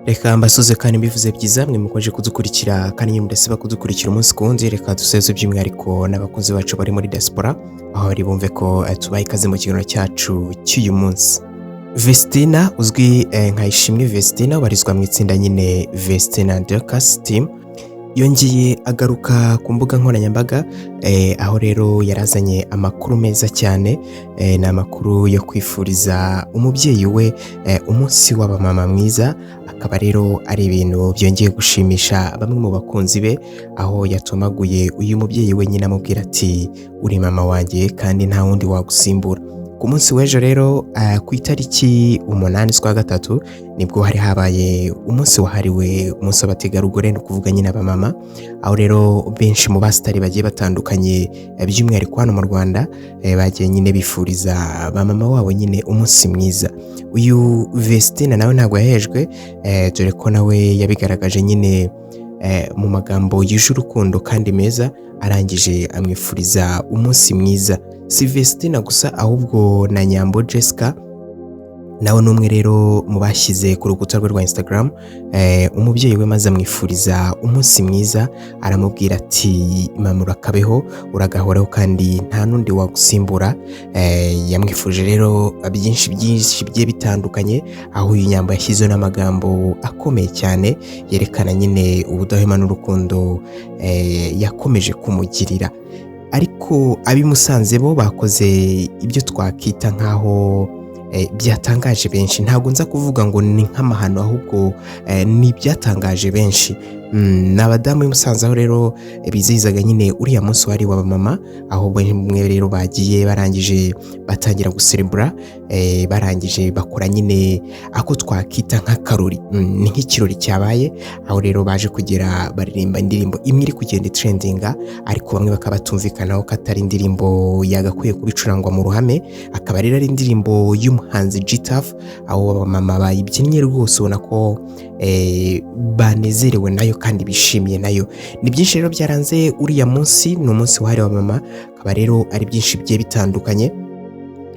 Reka mbasuze kandi mbivuze byiza mwe mukomeje kudukurikira kandi nyine mudasiba kudukurikira umunsi ku wundi. Reka duseze by'umwihariko n'abakunzi bacu bari muri diaspora, aho bari bumve ko tubaha ikaze mu kiganiro cyacu cy'uyu munsi. Vestina uzwi nka Ishimwe Vestina, ubarizwa mu itsinda nyine Vestina Dorcas Team, yongeye agaruka ku mbuga nkoranyambaga, aho rero yarazanye amakuru meza cyane. Ni amakuru yo kwifuriza umubyeyi we umunsi w'abamama mwiza. Akaba rero ari ibintu byongeye gushimisha bamwe mu bakunzi be, aho yatomaguye uyu mubyeyi we nyine amubwira ati: "Uri mama wanjye kandi nta wundi wagusimbura." Ku munsi w'ejo rero, ku itariki 8 z'ukwa gatatu, nibwo hari habaye umunsi wahariwe umunsi w'abategarugori, ni ukuvuga nyine abamama, aho rero benshi mu basitari bagiye batandukanye, by'umwihariko hano mu Rwanda, bagiye nyine bifuriza ba mama wabo nyine umunsi mwiza. Uyu Vestina nawe ntabwo yahejwe, dore ko nawe yabigaragaje nyine mu magambo yuje urukundo kandi meza, arangije amwifuriza umunsi mwiza. Si Vestina gusa, ahubwo na Nyambo Jessica nawe ni umwe rero mu bashyize ku rukuta rwe rwa Instagram umubyeyi we, maze amwifuriza umunsi mwiza, aramubwira ati: "Mama, urakabeho, uragahoraho kandi nta n'undi wagusimbura." Yamwifuje rero byinshi byinshi bigiye bitandukanye, aho uyu Nyambo yashyizeho n'amagambo akomeye cyane yerekana nyine ubudahwema n'urukundo yakomeje kumugirira. Ariko ab'i Musanze bo bakoze ibyo twakita nk'aho byatangaje benshi. Ntabwo nza kuvuga ngo ni nk'amahano, ahubwo ni ibyatangaje benshi. Ni abadamu b'i Musanze, aho rero bizihizaga nyine uriya munsi wahariwe abamama, aho bamwe rero bagiye barangije batangira guserebura, barangije bakora nyine ako twakita nk'akarori. Ni nk'ikirori cyabaye, aho rero baje kugera baririmba indirimbo imwe iri kugenda itrendinga, ariko bamwe bakaba batumvikanaho ko atari indirimbo yagakwiye kuba icurangwa mu ruhame. Akaba rero ari indirimbo y'umuhanzi G-Taff, aho abamama bayibyinnye rwose ubona ko banezerewe nayo kandi bishimiye nayo. Ni byinshi rero byaranze uriya munsi, ni umunsi wahariwe abamama, akaba rero ari byinshi bigiye bitandukanye.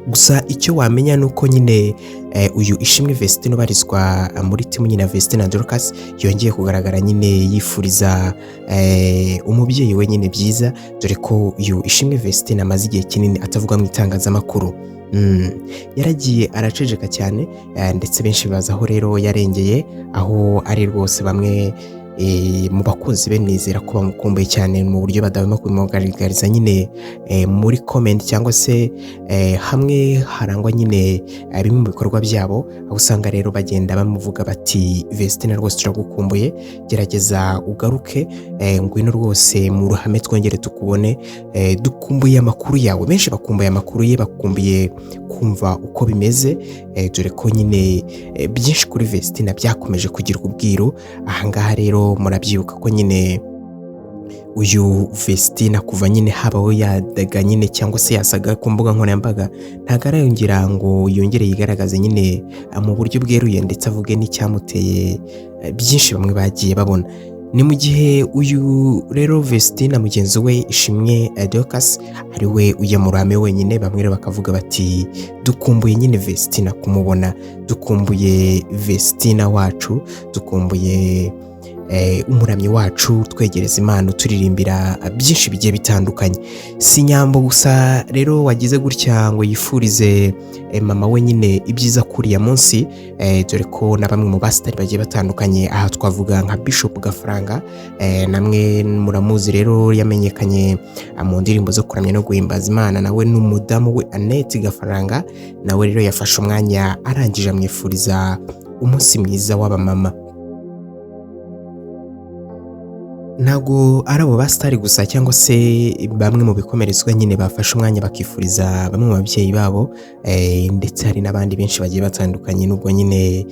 Gusa icyo wamenya ni uko nyine uyu Ishimwe Vestine ubarizwa muri team nyine ya Vestine Dorcas yongeye kugaragara nyine yifuriza umubyeyi we nyine byiza, dore ko uyu Ishimwe Vestine amaze igihe kinini atavuga mu itangazamakuru. Yaragiye araceceka cyane, ndetse benshi baza aho rero yarengeye, aho ari rwose. Bamwe mu bakunzi be nizera ko bamukumbuye cyane mu buryo badahwema kubimugaragariza nyine muri comment cyangwa se hamwe harangwa nyine bimwe mu bikorwa byabo, aho usanga rero bagenda bamuvuga bati: "Vestine, rwose turagukumbuye, gerageza ugaruke, ngwino rwose mu ruhame twongere tukubone, dukumbuye amakuru yawe." Benshi bakumbuye amakuru ye, bakumbuye kumva uko bimeze, dore ko nyine byinshi kuri Vestine byakomeje kugirwa ubwiru. Ahangaha rero murabyibuka ko nyine uyu Vestina kuva nyine habaho yadaga nyine cyangwa se yasaga ku mbuga nkoranyambaga, ntabwo arayongera ngo yongere yigaragaze nyine mu buryo bweruye, ndetse avuge n'icyamuteye byinshi bamwe bagiye babona. Ni mu gihe uyu rero Vestina, mugenzi we Ishimwe Dorcas ari we ujya mu ruhame wenyine. Bamwe rero bakavuga bati: "Dukumbuye nyine Vestina kumubona, dukumbuye Vestina wacu, dukumbuye umuramyi wacu twegereza Imana, turirimbira byinshi bigiye bitandukanye." Si Nyambo gusa rero wagize gutya ngo yifurize mama we nyine ibyiza kuriya munsi, dore ko na bamwe mu basitari bagiye batandukanye, aha twavuga nka Bishop Gafaranga, namwe muramuzi rero, yamenyekanye mu ndirimbo zo kuramya no guhimbaza Imana, nawe n'umudamu we Annette Gafaranga, nawe rero yafashe umwanya arangije amwifuriza umunsi mwiza w'abamama. Ntabwo ari abo basitari gusa cyangwa se bamwe mu bikomerezwa nyine bafashe umwanya bakifuriza bamwe mu babyeyi babo, ndetse hari n'abandi benshi bagiye batandukanye, nubwo nyine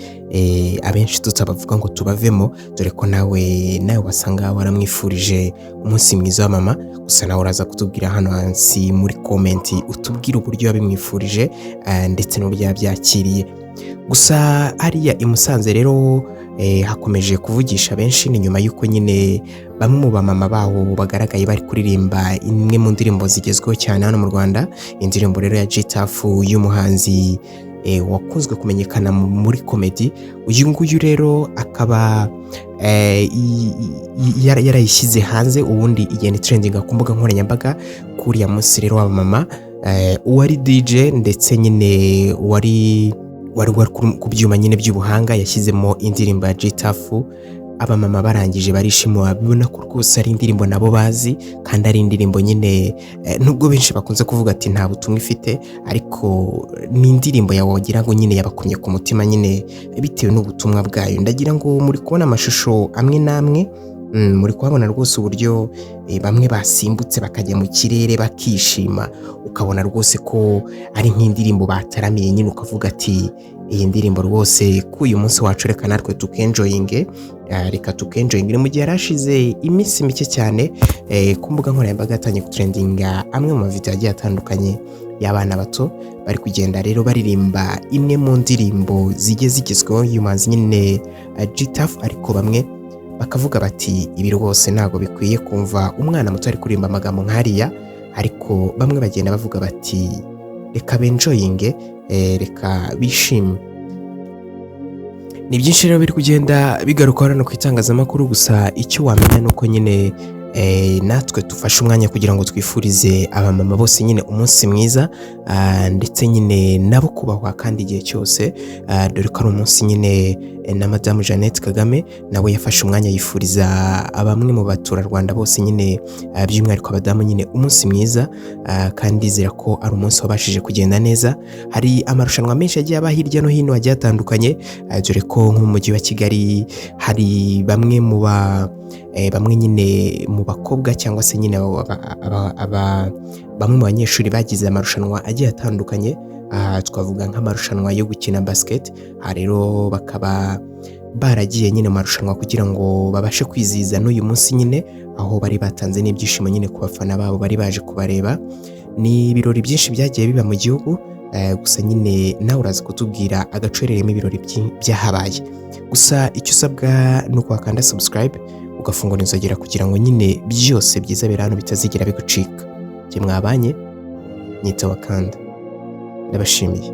abenshi tutabavuga ngo tubavemo, dore ko nawe wasanga waramwifurije umunsi mwiza wa mama. Gusa nawe uraza kutubwira hano hasi muri comment, utubwire uburyo wabimwifurije ndetse n'uburyo yabyakiriye. Gusa hariya i Musanze rero hakomeje kuvugisha benshi, ni nyuma y'uko nyine bamwe mu bamama baho bagaragaye bari kuririmba imwe mu ndirimbo zigezweho cyane hano mu Rwanda, indirimbo rero ya G-Taff y'umuhanzi wakunzwe kumenyekana muri comedy. Uyu nguyu rero akaba yarayishyize hanze, ubundi igenda itrendinga ku mbuga nkoranyambaga. Kuriya munsi rero w'abamama, uwari DJ ndetse nyine wari ku byuma nyine by'ubuhanga yashyizemo indirimbo ya G-Taff. Abamama barangije barishima, babibona ko rwose ari indirimbo nabo bazi, kandi ari indirimbo nyine nubwo benshi bakunze kuvuga ati nta butumwa ifite, ariko ni indirimbo yawe wagira ngo nyine yabakomye ku mutima nyine bitewe n'ubutumwa bwayo. Ndagira ngo muri kubona amashusho amwe n'amwe, muri kuhabona rwose uburyo bamwe basimbutse bakajya mu kirere bakishima, ukabona rwose ko ari nk'indirimbo bataramiye nyine, ukavuga ati iyi ndirimbo rwose ko uyu munsi wacu reka natwe tukenjoyinge, reka tukenjoyinge. Mu gihe yari hashize iminsi mike cyane ku mbuga nkoranyambaga yatangiye gutrendinga amwe mu mavideo agiye atandukanye y'abana bato bari kugenda rero baririmba imwe mu ndirimbo zigiye zigezweho y'umuhanzi nyine G-Taff, ariko bamwe bakavuga bati ibi rwose ntabwo bikwiye kumva umwana muto ari kuririmba amagambo nk'ariya. Ariko bamwe bagenda bavuga bati reka benjoyinge, reka bishime. Ni byinshi rero biri kugenda bigaruka hano ku itangazamakuru. Gusa icyo wamenya ni uko nyine natwe dufashe umwanya kugira ngo twifurize abamama bose nyine umunsi mwiza, ndetse nyine nabo kubahwa kandi igihe cyose, dore ko ari umunsi nyine na Madamu Jeannette Kagame nawe yafashe umwanya yifuriza bamwe mu baturarwanda bose nyine, by'umwihariko abadamu nyine, umunsi mwiza, kandi ndizera ko ari umunsi wabashije kugenda neza. Hari amarushanwa menshi yagiye aba hirya no hino agiye atandukanye, dore ko nko mu mujyi wa Kigali hari bamwe mu ba bamwe nyine mu bakobwa cyangwa se nyine bamwe mu banyeshuri bagize amarushanwa agiye atandukanye. Aha twavuga nk'amarushanwa yo gukina basket. Aha rero bakaba baragiye nyine mu marushanwa kugira ngo babashe kwizihiza n'uyu munsi nyine, aho bari batanze n'ibyishimo nyine ku bafana babo bari baje kubareba. Ni ibirori byinshi byagiye biba mu gihugu, gusa nyine nawe uraza kutubwira agacereremo ibirori byahabaye. Gusa icyo usabwa ni uko wakanda subscribe, ugafungura inzogera kugira ngo nyine byose byiza biri hano bitazigera bigucika. Njye mwabanye nyita Wakanda, ndabashimiye.